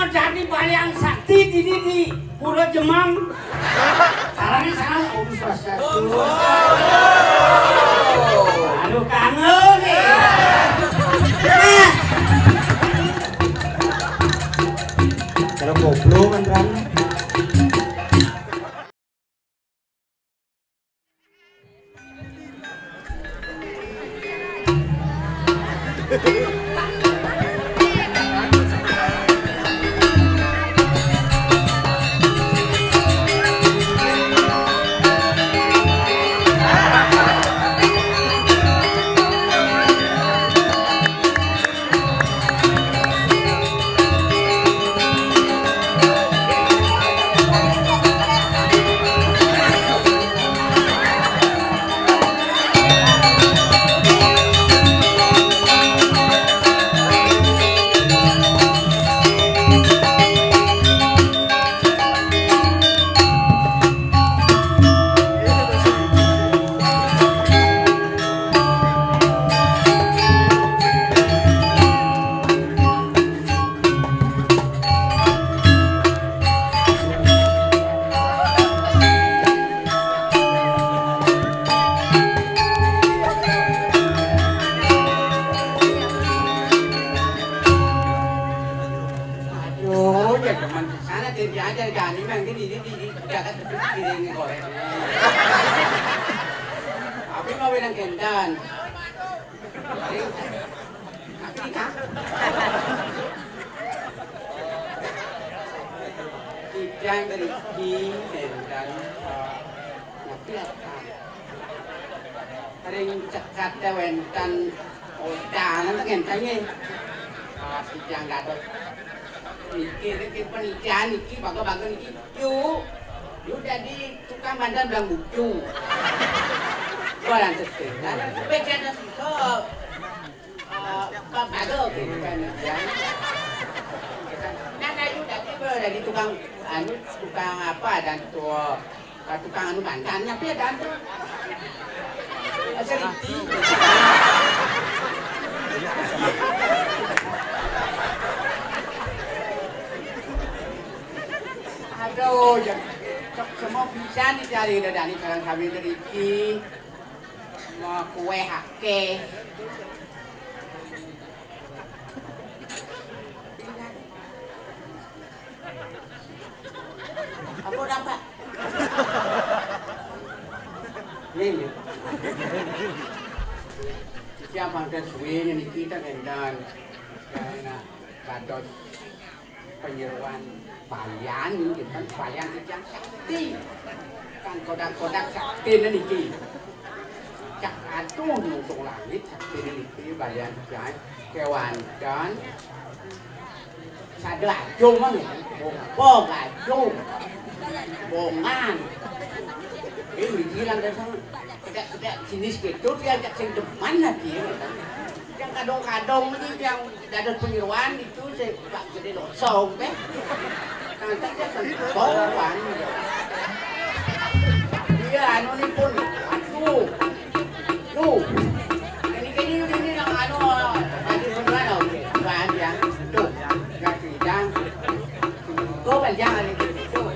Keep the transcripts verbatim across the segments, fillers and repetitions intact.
Jadi Balian Sakti dini di Pura Jemang. Sarengé salam Om Swastiastu. Aduh, kangen nih. Kalau koplo kan, Ran. Aduh, ya demen sana, dia diajar jani, Mang, ini, ini, ini, ini, jangan terus piring goreng. Tapi mau bilang kendan. Tapi, Kak, Ijang dari King, kendan, eh, tapi apa? Ring cekate wénten odahan to ngentenge. Pas Ijang Gatot niki, niki penikian niki, baga-baga niki. Yu, yu dadi tukang bandar blang bucu. Jualan tete. Lalu bejanan to, eh, baga gitu kan, ya. Nah, nah, yu dadi, dadi tukang, anu, tukang apa, dan tua Ka tukang anu bantannya, piye, Dan? Aja riti. Aduh, ya, cok semua bisa dicari, udah Dani sekarang kami teriki. Mau kue akeh. Apa ora, Pak? Nih, nih. Iki apa ada suwe niki ta, Gendan? Nah, kados penyeruan Balian, gitu kan, Balian Titiang Sakti. Kan kodak-kodak sakti niki. Cak atuh nuntung langit sakti niki, Balian Titiang kewanten. Sada ajung mah, ya. Bongkong ajung. Bongan. Ini bilang dasar tidak-tidak jenis gitu, dia ajak sing demen lah dia. Yang kadang-kadang ini yang dados penyeruan itu, saya Pak Gede Losong, deh. Nanti dia kan bawaan. Iya, anu ini pun, aduh. Tuh. Ini, ini, ini yang anu, tadi beneran, oke. Bukan ya. Tuh, nggak sidang. Tuh, kan jangan itu. Tuh.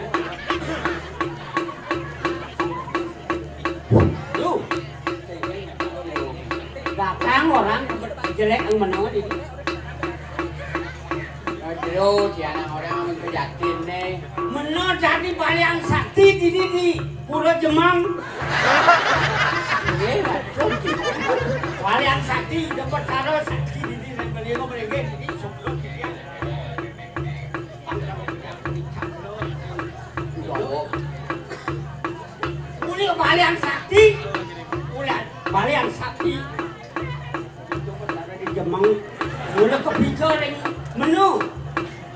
Tuh. Datang orang jelek yang menang ini. Aduh, si anak orang amun kejatin nih. Meno dadi Balian Sakti dini di Pura Jemang. Nggih, waduh. Balian Sakti dapat karo Sakti dini, dan beliau mereka dini sebelum dia. Muli Balian Sakti, muli Balian Sakti. Di Jemeng, mula kepica ring menu.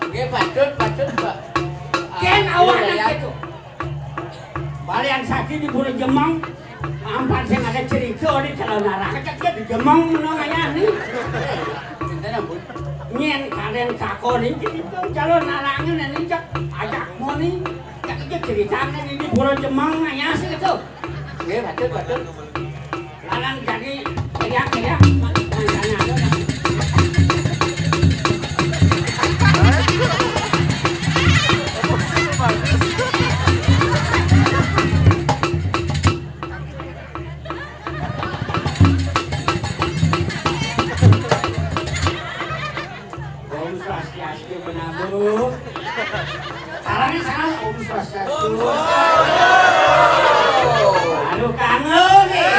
Nggih, patut, patut, Pak. Ken ah, awanan iya, iya. Gitu. Balian Sakti di Pura Jemeng, ampan sing ada cerita di calon arah. Kecil di Jemeng menu ngayah ni. Enten ampun. Nyen kalian takon ni, jadi calon arahnya ni cek ajak mau ni. Cek aja ceritanya ni di Pura Jemeng ngayah sih gitu. Nggih, betul, betul. Lanang jadi teriak-teriak, mangkanya ada. Benar, Bu. Salamnya salam, Om Swastiastu. Aduh, kangen nih.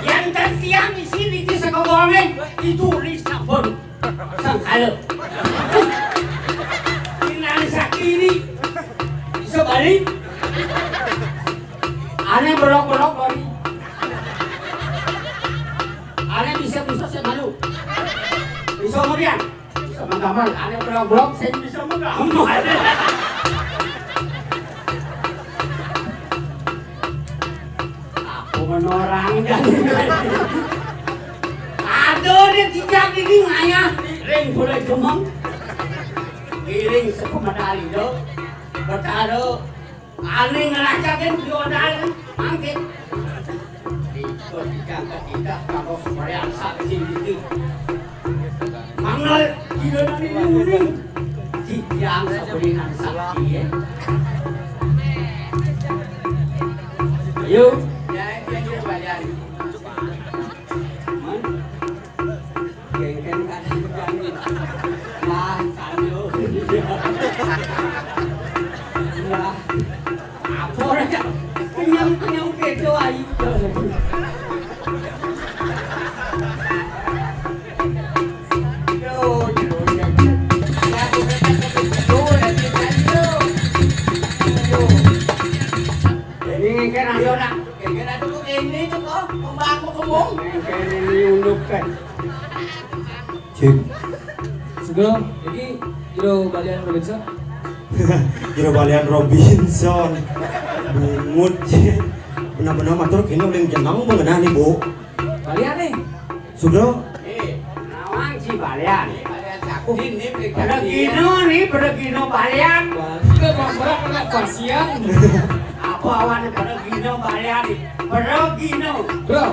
Yang gantian di sini di Sekobongen itu Risabon. Sangkala. Inang sakti ini bisa balik. Aneh belok-belok balik. Aneh bisa-bisa saya malu. Bisa kemudian. Bisa menggambar, ada blog-blog, saya bisa menggambar. Aku menorang dan ada dia tidak ini ngayah ring boleh jemeng. Giring sepemedal itu. Betara Ane ngelacakin piodal mangkit. Ribet kita ketiga kalau sembahyang saksi itu. Mangel tidak nanti uning. Titiang sebelinan sakti ya. Ayo. Ya, ya, ya, bayar. Man. Gengkeng kan. Nah, ayo. Nah. Apa orang kenyang-kenyang kedo ayu. Ini kan ayo nak. Ini kan aku ini tuh kok pembangun kebun. Ini unduk kan. Cik. Sugro, ini Jero Balian Robinson. Jero Balian Robinson. Bungut, cik. Benar-benar matur kene uling jeneng mengenah nih, Bu. Balian nih. Sugro. Eh, nawang ci Balian. Ini Pergino nih, Pergino Balian. Kita bangkrak kena pasian. Apa awan Pergino Balian nih? Pergino. Bro.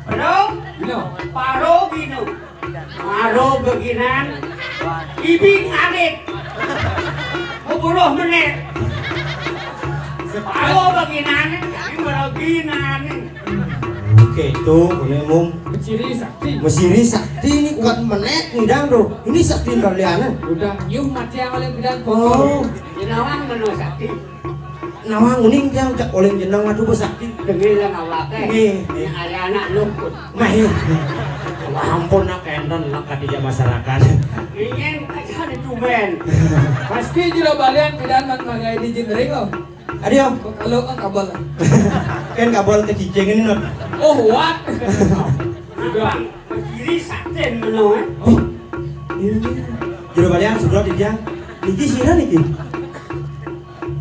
Bro. Gino. Paro Gino. Maro beginan, ibing arit, sepuluh menit. Maro beginan, jadi maro ginan. Oke, itu ini umum. Mesiri sakti. Mesiri sakti ini kuat menek ngidang tuh. Ini sakti kalian. Udah nyuh mati yang oleh bidan. Oh. Jinawang menu sakti. Nawang uning tiang cak oleh jeneng aduh bos sakti. Demi yang awake. Nggih. Ini ada anak luput. Nah, iya. Wah, ampun nak enten nak ketiga masyarakat. Ingin aja ditumen. Pasti Jero Balian pidan man mangai di jinring loh. Adio. Kalau ah kabel. Kan kabel kecicing ini not. Oh, what? Udah. Kiri saten meno. Oh. Iya. Jero Balian sebelah di dia. Niki sira niki.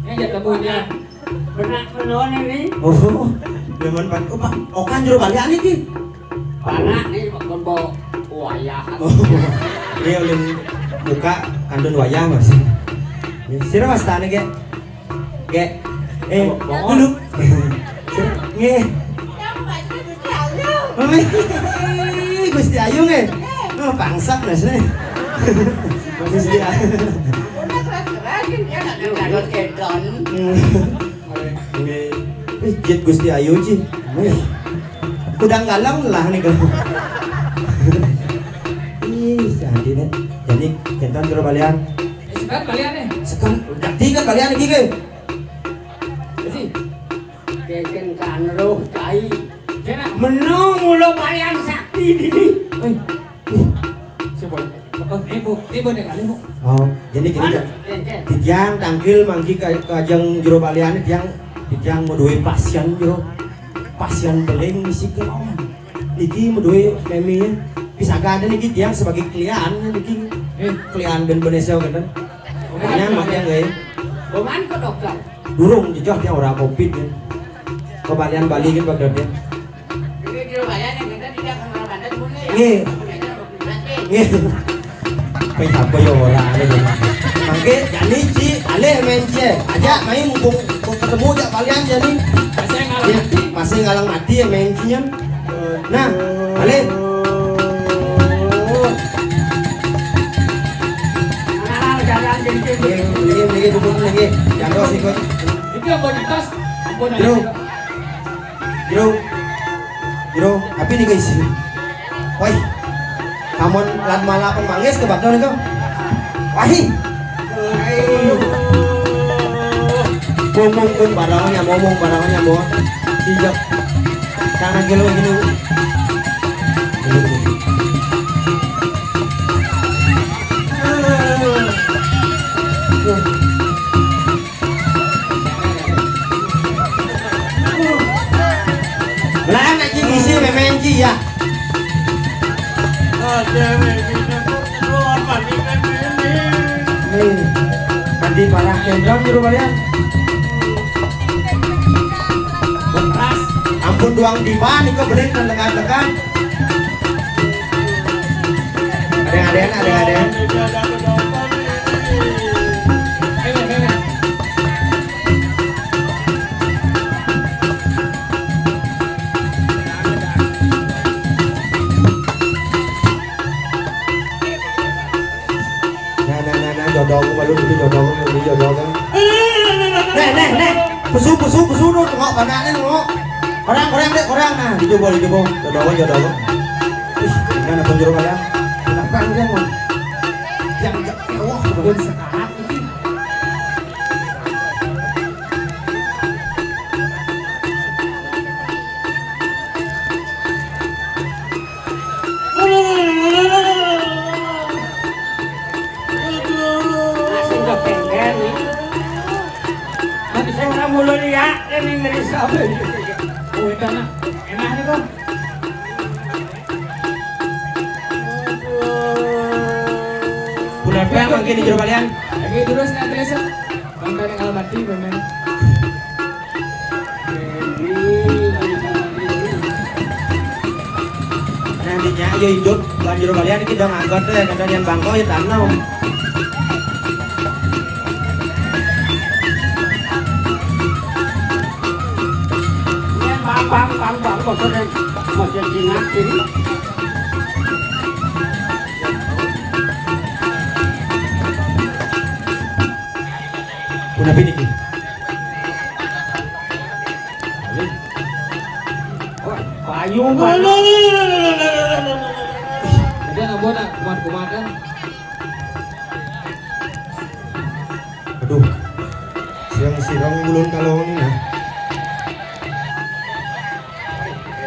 Ini aja temunya. Benak meno ini. Oh. Demen pan. Oh, Pak. Okan Jero Balian niki. Panak nih kebon wayah. Oh. Ini ulun buka kandun wayah, Mas. Ini sira mas tane ge. Ge. Eh, dulu. Nggih. Gusti Ayu nggih. Oh, pangsak Mas nih. Gusti Ayu. Udah keras-keras ya, nggak ada kedon. Nggih. Ih, jit Gusti Ayu, Ci. Wih. Kudang galang lah nih, kalau. Ih, jadi nih. Jadi, kentan Jero Balian. Eh, sekarang Balian nih. Sekarang, jadi kan Balian lagi, kan? Jadi, keken kan roh cai. Kena. Menung ulo Balian sakti dini. Eh, Ih, siapa? Oh, ibu, ibu nih kali, Bu. Oh, jadi gini, Cak. Titiang tangkil manggi ka, ka jeng Jero Balian, tiang, titiang mau duwe pasien, Jero. Pasien beling misi kelom. Niki mau duwe kemi ya. Bisa gak ada niki tiang sebagai klien niki. Eh, klien dan Benesel gitu. Makanya makanya nggak ya. Bukan ke dokter. Durung jejak tiang orang covid ya. Kebalian Bali gitu, Pak Dokter. Nggih. Nggih. Pe apa ya ora ada dong. Mangke jani ci alih main ci. Aja main mumpung ketemu jak Balian jani. Masih ngalang mati. Masih ngalang mati ya main cinya. Nah, alih. Nggih, nggih, nggih, dukun nggih. Jangkau sikut. Iki apa di tas? Apa nang Jero. Jero. Jero, tapi nih guys. Woi. Amun lan malapan manggis ka bakal niku. Wahi. Mung, mung, mung, barang nyamuk, mung, barang nyamuk. Sijak. Tangan gelo gini. Lah, anak ci bisi memang ci ya. Nih, nanti parah kendang juru balian. Ampun doang di mana ke berit dan dekat-dekat. Ada yang ada yang ada yang ada yang. Nah, nah, nah, nah, jodoh aku malu dulu jodoh aku malu jodoh aku. Neh, neh, neh. Pesu, pesu, pesu, no, tengok panak ni, tengok. Korang, korang, dek, korang. Nah, dicoba, dicoba. Jodoh aku, jodoh aku. Ih, mana penjuru kalian? Kenapa dia mau? Yang, yang, wah, bukan sekarang ini. Masih udah pengen nih. Tapi saya nggak mau lihat ini ngeri sabar. Oh, itu enak. Enak nih, Bang. Bulan berapa mungkin di Jero Balian? Lagi terus nggak biasa. Bangka yang almaty memang. Nantinya aja hidup banjir balian kita ngangkat deh, kadang yang bangkau ya tanam. Ini bang bang bang bang bosok yang bosok jinak ini. Punapi niki? Payu mana? Ada nak buat nak kumat-kumatan. Aduh. Siang-siang ulun kalau ini nah.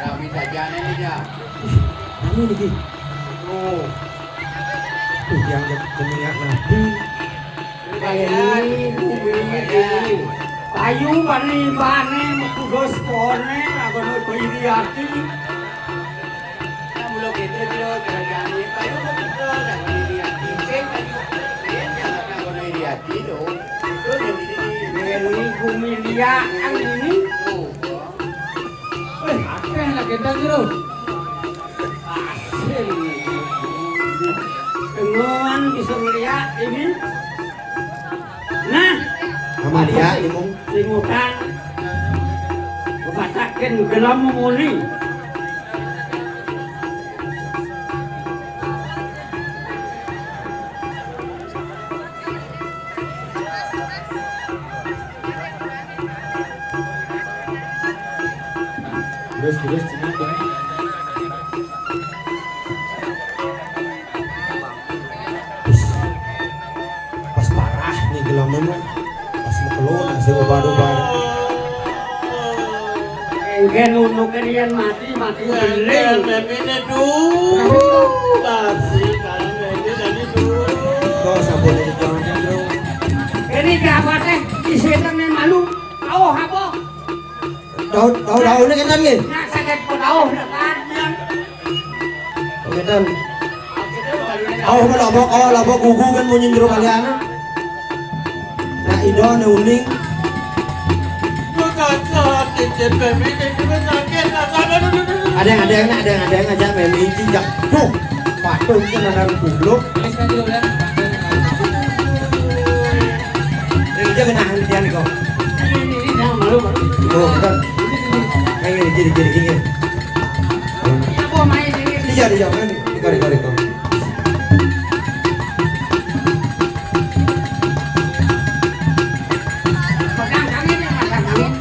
Rami saja nih dia. Rami niki. Oh. Tuh yang keminyak nabi. Payu bani bani mekudos pone agono iri ati. Nah, mula gitu, Bro, kerajaan ini payu begitu, dan iri ati, sing, payu, sing, jangan agono iri ati, loh. Itu yang ini, ini, ini, bumi dia, yang ini. Tuh. Wih, akeh lah kita, Bro. Asin. Dengan bisa melihat ini. Nah, Amalia, apa sih? Imong. Sing utang. Kepacakin gelam muli. Terus, terus, sini, sini. Pas parah nih gelamnya mah. Pas mau keluar, saya ubah-ubah. Engke nunduke riyen mati, mati beling. Pepine duh, basi kalau ini tadi duh. Kok sampun itu jangan, Bro. Ini gak apa teh, di sini malu. Tahu apa? Daun, daun, daunnya kan nggih? Nah, sakit pun tahu, nah, kan. Ngeten. Au mah lobok, au lobok gugu kan munyin jero baliana. Nah, Ido anu uning. Lu kacau, cincin baby, cincin sakit, sakit, aduh, aduh, aduh, aduh. Ada yang, ada yang, ada yang, ada yang aja baby, cincak. Duh, patung itu nana goblok. Ini aja kena hentian kok. Ini, ini, ini, jangan malu, malu. Oh, betul. Ayo, gini, gini, gini, gini. Iya, iya, kan. Riko, riko, riko. Pegang tangan ya, pegang tangan.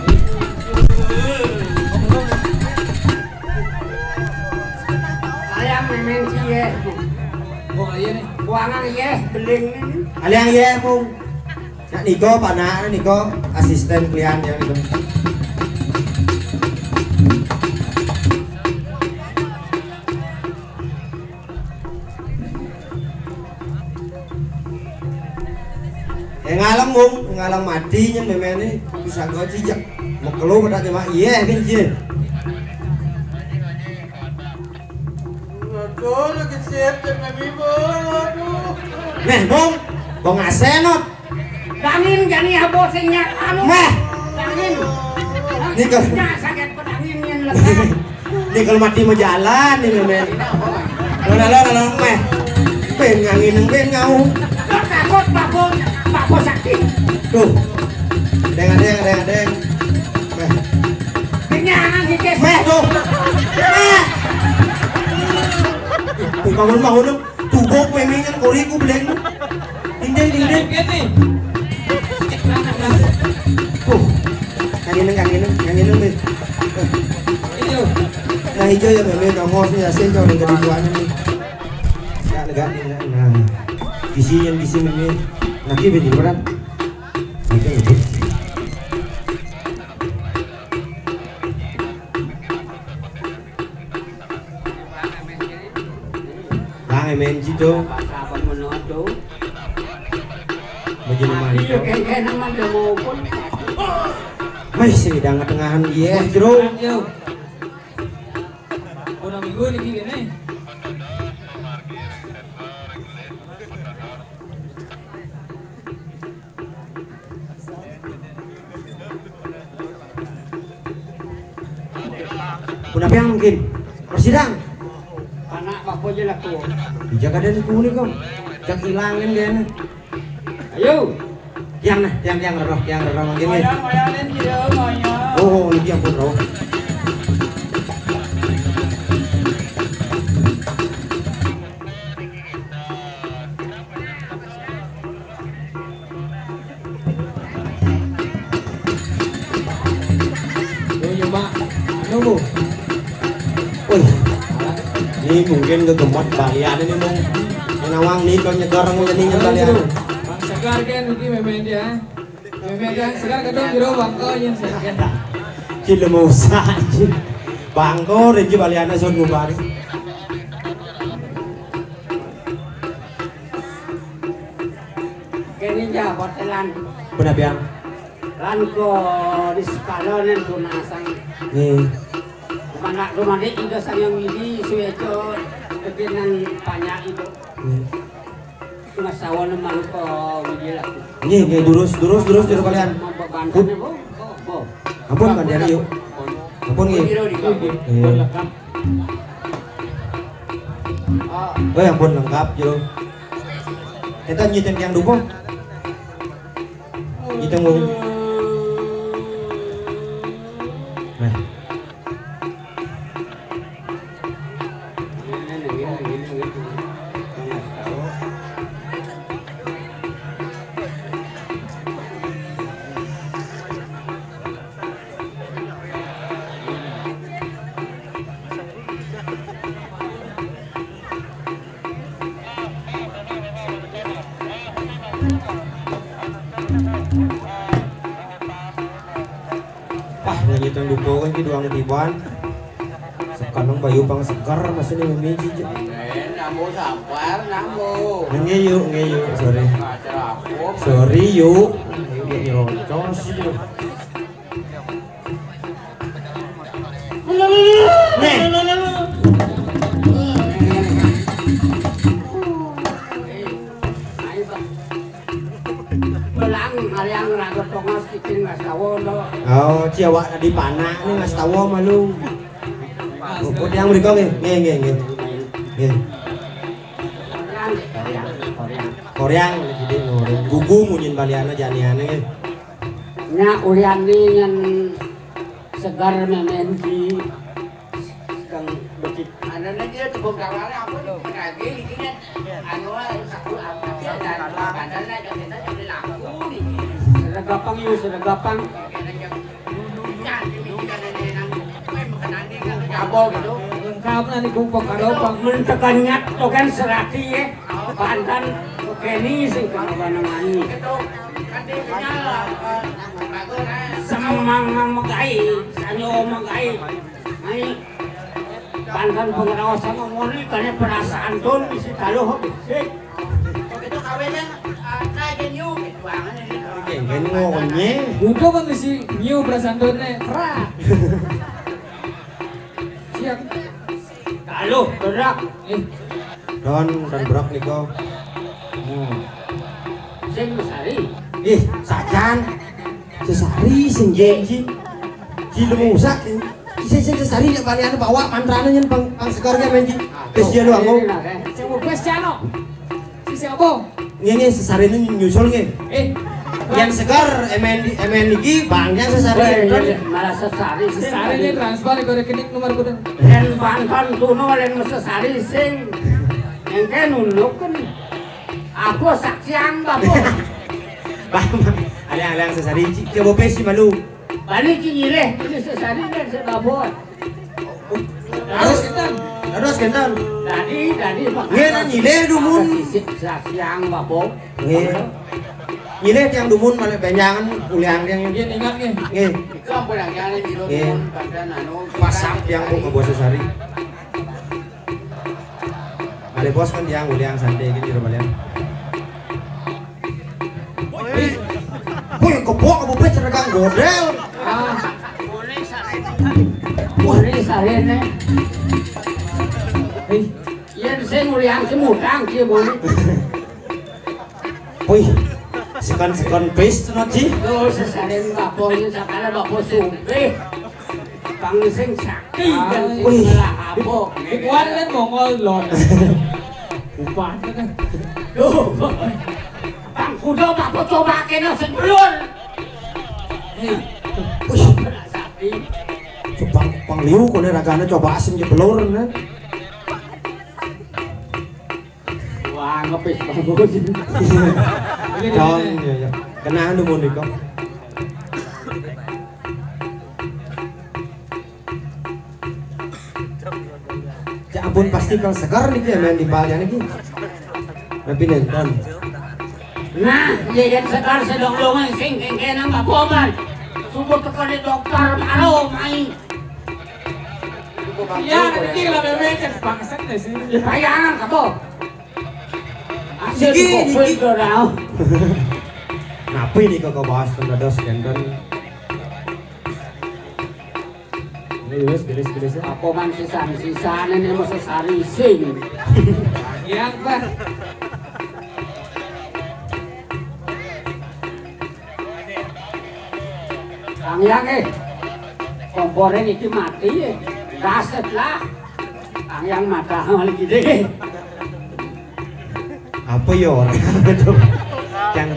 Saya main-main cie. Yéh, beling. Aliang yéh, Mung. Nak nika, panak nika, asisten klian ya nika. Eh, ngalem, Mung, ngalem mati nyen méméné. Bisa gua jijak. Mekelo pada nyemak, iya, kan, jin. Aduh, lagi siap, jam lima, aduh. Méh, Mung, gua ngasenot. Dangin jani abo sing nya anu. Méh. Dangin. Nih, kalau nya sakit pedangin nyen lekat. Nih, kalau mati mah jalan nih, méh. Lo, lo, lo, lo, méh. Ben ngangin, ben ngau. Lo takut babo, babo sakit. Tuh. Deng, deng, deng, deng. Méh. Kenyangan si Kes. Méh, tuh. Méh. Tuh, bangun, bangun, dong. Tubok mémé nyen kori ku beleng. Ding, ding, ding, ding. Kéné. Tuh. Kang Ineng, Kang Ineng, Kang Ineng, nih. Iyo. Nah, ijo ya, mémé, nongos nih, hasil kalau nggak dibuangin nih. Nggak, nggak, nggak, nah. Bisi nyen, bisi mémé. Lagi bini berat. Oke, oke. Bang M N G tuh. Apa menurut tuh? Baju lemari. Iya, tuh. Kayak, kayak nama dia mau pun. Wih, sing idang tengahan dia, Jero. Ayo. Kurang minggu ini gini nih. Punapian mungkin. Persidang. Anak apa aja lah tuh. Dijaga dan kuning kok. Jak ilangin dia nih. Ayo. Tiang nah, tiang, tiang, roh, tiang, roh, mungkin nih. Maya, maya, nih, dia, maya. Oh, ini tiang pun roh. Yo, yo, Mbak. Anu, Bu. Wih. Ini mungkin kegemot balian ini, Mung. Nawang nih, kalau nyegar, mau jadi nyegar balian. Bang Segar kan, ini mémé dia. Mémé dia, Segar kadang jero bangko, ya, Segar. Cile mau usah, cile. Bangko, ini baliannya sun bubar. Kéné ja botelan. Bener, Pian. Lan ko di sekalonen tunasang. Nih. Mana rumah di Ida Sang Hyang Widi, sueco, kepinan panjak itu. Nih. Ngasawan malu ko Widi laku. Nih, nih, durus, durus, durus, durus kalian. Mau bebantan ya, Bu? Bu. Ampun, Kan Dian, yuk. Ampun, nggih. Iya. Oh, ampun, lengkap, yo. Kita nyiteng yang dupo. Nyiteng, Bu. Nah. Wah, ngenyit yang dupo kan ki doang tiban. Sekarang bayu pang segar masih nih mimiji je. Eh, nambo sabar, nambo. Nggih, yuk, nggih, yuk. Sorry. Acara apa? Sorry, yuk. Nggih, nyerocos, yuk. Nih. Belang, hari yang raga tongos kiting ngastawa, no. Oh, ci awak tadi panak nih ngastawa malu. Ruput yang mriko nggih. Nggih, nggih, nggih. Nggih. Koreang, Koreang, Koreang. Koreang, jadi no. Gugu munyin baliana janiane nggih. Nya ulian ni nyen segar memenji kang becik. Anane dia tuh bongkar apa nih? Lagi di sini. Anu, saku apa? Dia dan bandar lah, kita jadi laku nih. Sudah gampang, yuk, sudah gampang. Jabol gitu. Lengkap lah nih, kumpul kalau bang. Mentekan nyat, tuh kan serati ya. Pantan kéné sing kena-kena ngai. Semang nang megai, sanyo megai. Ngai. Pantan pengraos sama moni kene perasaan tun isi taluh sik. Begitu kawinnya, ah, kayak gini, gitu banget ini. Kayak gini ngomongnya. Udah kan isi new perasaan tunnya. Kerak. Siap. Taluh, berak. Eh. Don, don berak nih kau. Hmm. Sing sari. Ih, sajan. Sesari sing janji. Ci lu musak. Isi sing sesari nek balian bawa mantrane nyen pang, pang segar ke menji. Terus dia lu aku. Sing wis cano. Si siapa? Nggih, nggih, sesarine nyusul nggih. Eh, yang segar M N di M N iki bangke sesari. Weh, iya, iya, malah sesari sing. Sesari ini transfer ke rekening nomor kuda. Yen pantan tuno yen sesari sing. Engke nunduk kan. Aku saksian bapak. Bang, ada yang sesari, coba pes malu. Balik ki nyileh, ini sesari dan sebabon. Terus, terus kenten. Dadi, dadi, Pak. Nggih, nang nyileh dumun. Sisip siang, Bapak. Nggih. Nyileh tiang dumun malah benjangan uliang tiang. Nggih, ingat nggih. Nggih. Itu ampun yang nyileh dulu. Nggih. Dumun, badan anu. Pasang tiang kok ke bos sari. Malah bos kan tiang uliang santai gitu balian. Wih, kebok apa bet regang godel. Ah. Boleh sarene. Ih, yen sing uliang semutang ki boleh. Wih, sekan-sekan pis to, Ji. Tuh, sesaren bapak ini sakala bapak sumpih. Pang sing sakti dan sing malah apa. Kuat kan Mongol lon. Upah kan. Duh. Pang kuda bapak coba kena sing belur. Hei. Wih. Sakti. Pang, pang liu kone ragane coba sing belur, nah. Wah, ngepis bagus. Dong, ya, ya. Kenaan dulu, Dik, kok. Ya ampun, pasti kang segar niki ya, main di bal ya niki. Tapi nenten. Nah, iya, yang segar sedong longan sing kengkenang baboban. Subuh teko di dokter baru main. Iya, nanti lah bebek kan bangset deh sih. Dipayangan kamu. Hasil Niki, dikopel niki. Ke daun. Napa ini kok bahas dados kenten? Ini wis gelis-gelis ya. Apa man sisan-sisan ini masa sari sing. Yang, Pak. Kang Yang, eh. Kompore niki mati, eh. Daset lah. Kang Yang madah malah gede. Apa ya orang? Yang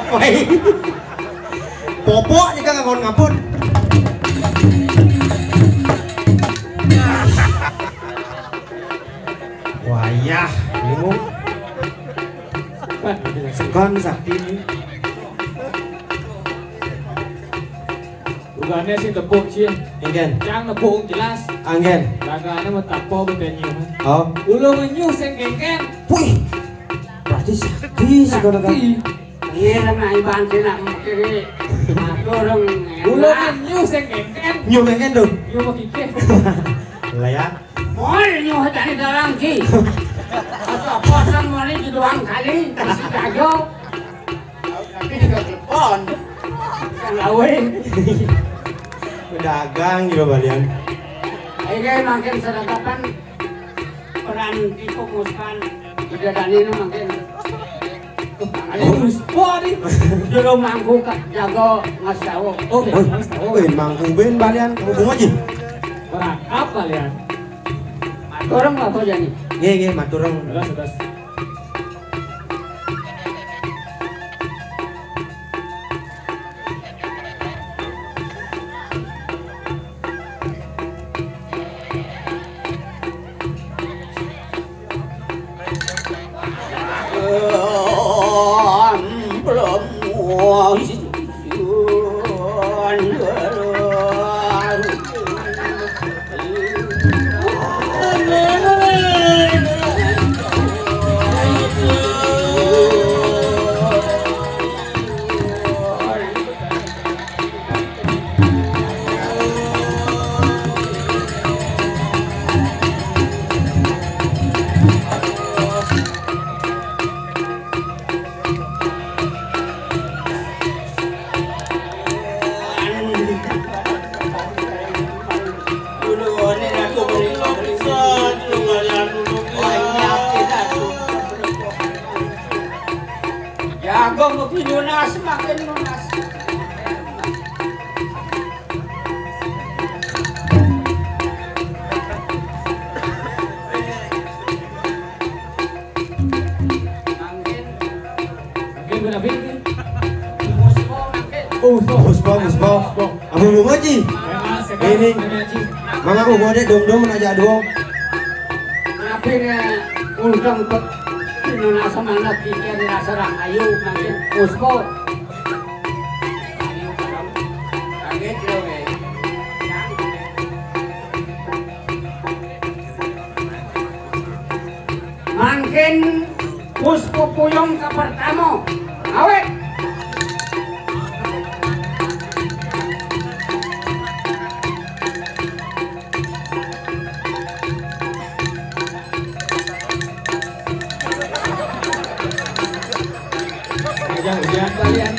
Woi. Popok nih kan ngapun. Wayah, ini mau. Segan sakti ini. Bukannya sih tepuk sih. Engken. Cang tepuk jelas. Anggen. Ragane mau tapo betenyu. Oh. Ulung nyuh sing kengken. Wih. Berarti sakti segan kan. Sakti. Iya, nang iban sing nak mukiri. Matur dong. Ulo kan nyu sing kengken. Nyu kengken dong. Nyu mau kike. Lah ya. Mol nyu tadi dalang ki. Atau kosan moli di doang kali. Kasih kajo. Tapi juga telepon. Yang lawe. Pedagang juga balian. Ayo makin seratapan. Peran tipu muskan. Bidadari ini makin. Ayo, wah, nih. Jero mangku ka-, jago ngastawa. Oh, ngastawa. Wih, mangku ben balian hubung aja. Berangkap balian. Matur apa jadi? Nggih, nggih, matur. Terus, terus. Semakin lunas. Mangkin, mangkin. Puspa, puspa. Puspa, puspa. Abu bunga ji. Ini. Mama ku gua deh dong dong aja dong. Tapi ne undang ke Indonesia mana kita dirasa rahayu mangkin puspa. Kaget loh, eh. Mangkin puspa puyung ka pertama. Awet. Ujian-ujian kalian.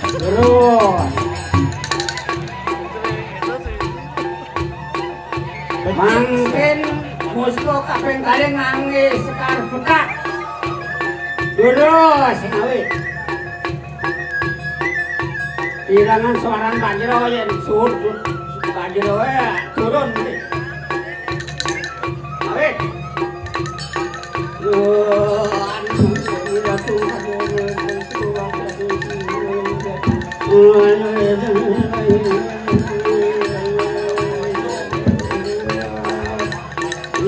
Terus. Mangkin puspa kaping kalih ngangge sekar petak. Terus, sing awit. Irangan suaran banjir yen suud banjir wae turun. Awit.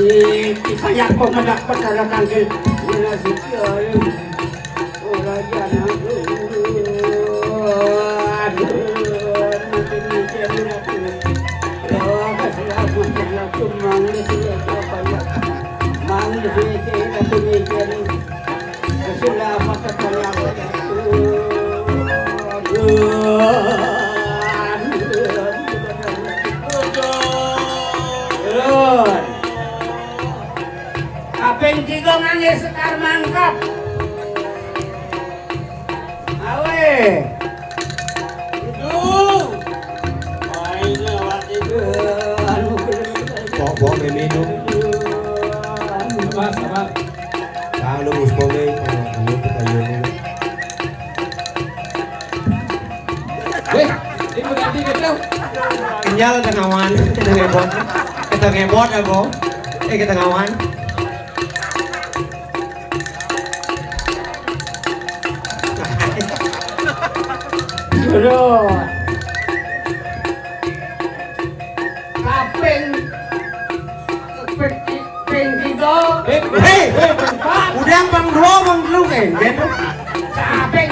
Iki kaya apa ngedak perkara kangge. Ora jana. Aduh. Kaping tiga ngangge sekar mangkep. Awe. Itu. Mainnya waktu itu. Anu. Pok, pok, meme itu. Sabar, sabar. Kalau muspome, anu, ayo. Weh, ini berarti gitu. Kenyal kenawan, kita ngebot. Kita ngebot aku. Eh, kita ngawan. Sudah. Kaping, kaping tiga. Hei, hei, udah bang dua, bang dulu kan, gitu. Kaping.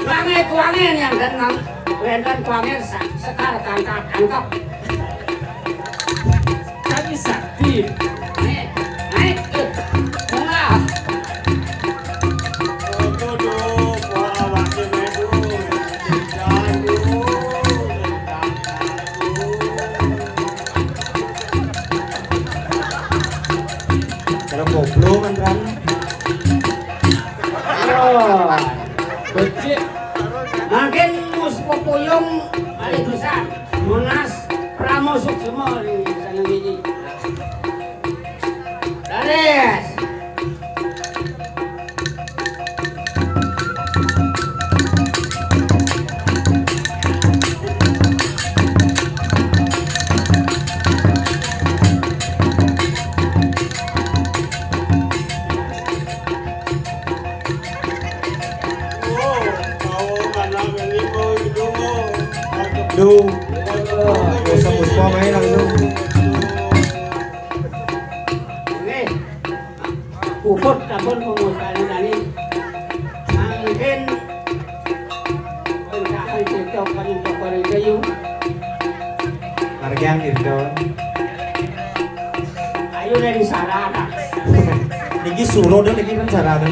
Kuange, kuange yang tenang. Wenten kuange sa-, sekar tangkap, tangkap. Kami sakti. Naik, naik, eh, tengah. Kalau koplo kan, Ran. Yo. Becik. Mangkin mus pepuyung balik bisa. Monas, Pramosuksma di sana ini. Laris. Duh. Usah puspa main langsung. Nggih. Puput sampun pengusaha tani. Mangkin pencahai cocok paling cocok dari kayu. Margiang gitu. Ayo dari sarana. Niki suruh deh niki kan sarana.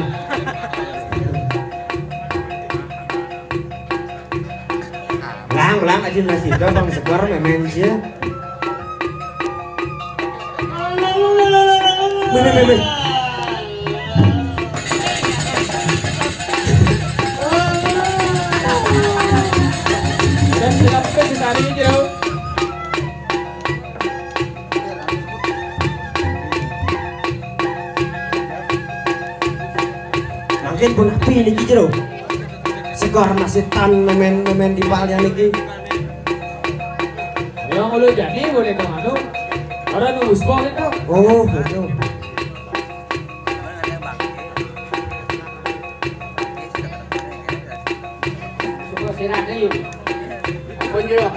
Lang, lang aja nasib bang sebar memen aja. Mene, mene. Dan silakan kita hari ini, Jero. Segar masih tan memen-memen di bal yang iki. Ya, kalau jadi boleh ke mana? Orang nunggu sport itu. Oh, gitu. Coba sirat ni. Apa je lah.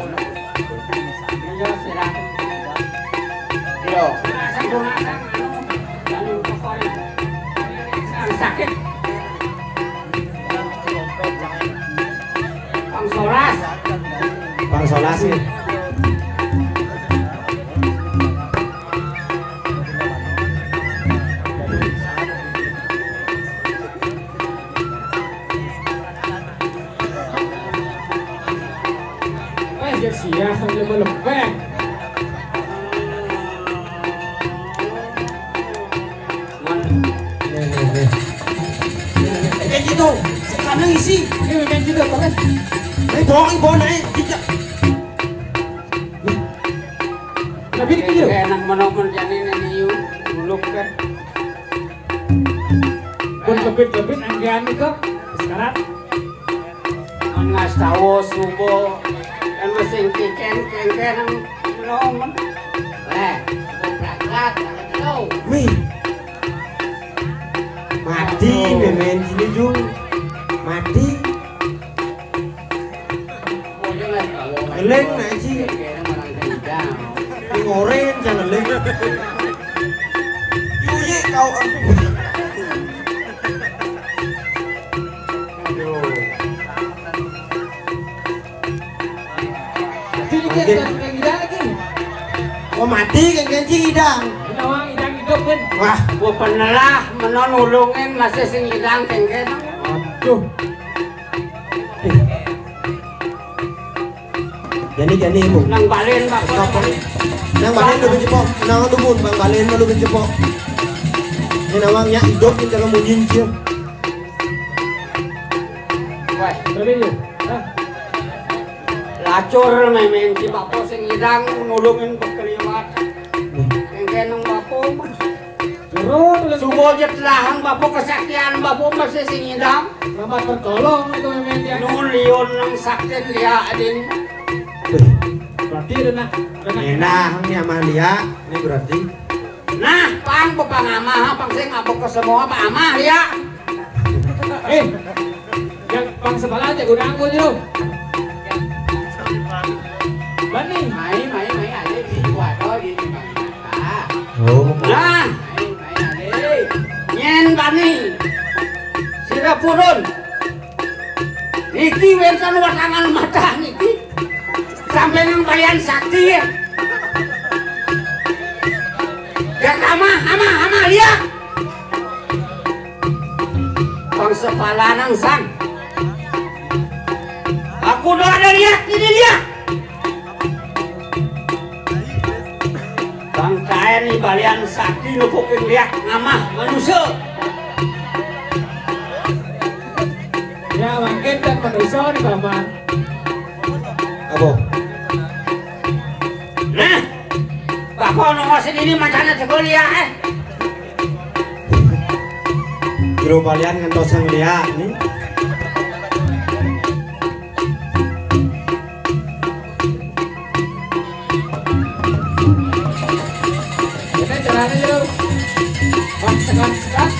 Iya, sirat. Iya. Sakit. Pang solas. Pang solas ya. Eh, dia sia sambil melepeh. Nih, nih, nih. Kayak gitu. Sekarang isi. Ini main juga, Bang. Ini bohong, bohong, naik. Tidak. Tapi ini gitu. Kayak anak menomen jani ini, yuk. Muluk kan. Pun kebit-kebit anggean itu. Sekarang. Ngas tawo subo. Kan mesin kiken, kengken, menomen. Eh, subo berangkat, lo. Wih. Mati, memen sini, Jung. Mati. Ngeling, nak, Ji. Ngoren, jangan ngeling. Yuyi, kau. Aduh. Mungkin. Oh, mati, kan, kan, Ji, idang. Ini orang idang hidup, kan? Wah. Gua pernah lah, menon ulungin masih sing idang, kan, kan? Aduh. Jani, jani, Bu. Nang balen, Pak. Nang balen. Nang balen lu benci pok. Nang lu, Bun, Bang balen lu benci pok. Ini nawangnya hidup kita kamu jinjir. Wah, balen ya. Hah? Lacur memen si bapo sing idang nulungin bekeliwat. Yang keneng bapo mah. Subo jet lahang bapo kesaktian bapo masih sing idang. Selamat tertolong itu memang dia. Nulion nang saktin lia adin. Berarti ada nah, ada nah. Nah, ini Amalia, ini berarti. Nah, pang, pang amah, pang sing ngabuk ke semua, pang amah lia. Eh, yang pang sebelah aja gua nanggung, Jero. Bani. Mai, mai, mai, aja di gua atau di, di mana? Ah. Oh. Nah, mai, mai, aja. Nyen bani. Sira purun. Niki wénten watangan madah niki. Sampai nang balian sakti ya. Ya amah, amah, amah lihat. Bangsa palanang sang. Aku doa dari ini lihat. Bang kaen ni balian sakti nupukin liak ngamah manusia. Ya, mungkin tak manusia ni, Paman. Apa? Nah, Bapak nongol sini ni macam mana sekolah ya, eh? Jero balian ngentos yang liak ni. Ini caranya yuk. Bang sekat-sekat.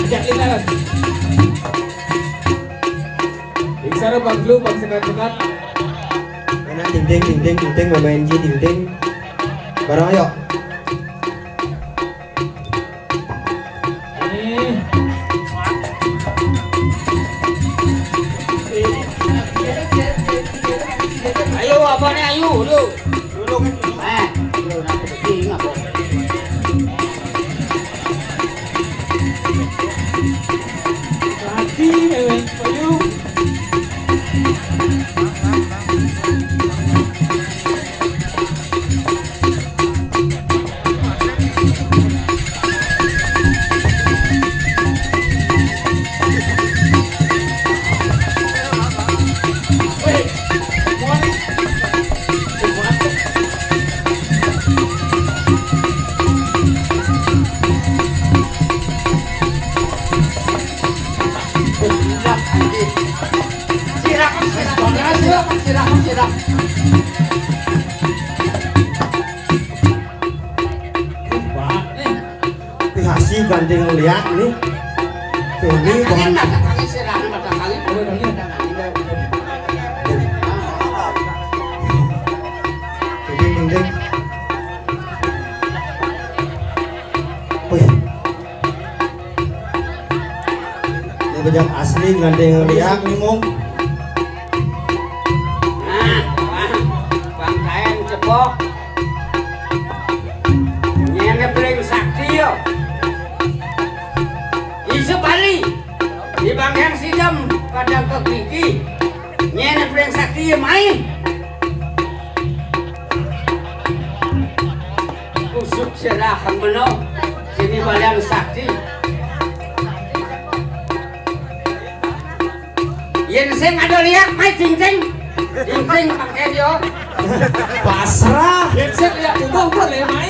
Ajak kita kan. Bicara bang dulu, bang sekat-sekat. Mana ding ding ding ding ding ding, main ji ding ding. Bareng ayo. Ayo, apa ni, ayo, dulu. Dulu. Eh, dulu, nak pergi, nak pergi. Hati, eh, ayo. Sirah, sirah. Wah, nih. Pihasi gandeng liat nih. Ini mata kaki, sirah, mata kaki. Ini, ini, ini. Ding, ding, ding. Wih. Ini bajang asli gandeng liat nih, Mung. Nah, Bang, Bang Kaen cepok. Nyene paling sakti yo. Isu bali. Di Bang Yang Sidem pada ke gigi. Nyene paling sakti yo, mai. Kusuk sirah meno. Sini balian sakti. Yen sing ada liat, mai cincin. Cincin pakai dia. Pasrah. Yen sing liat bubuh boleh, mai.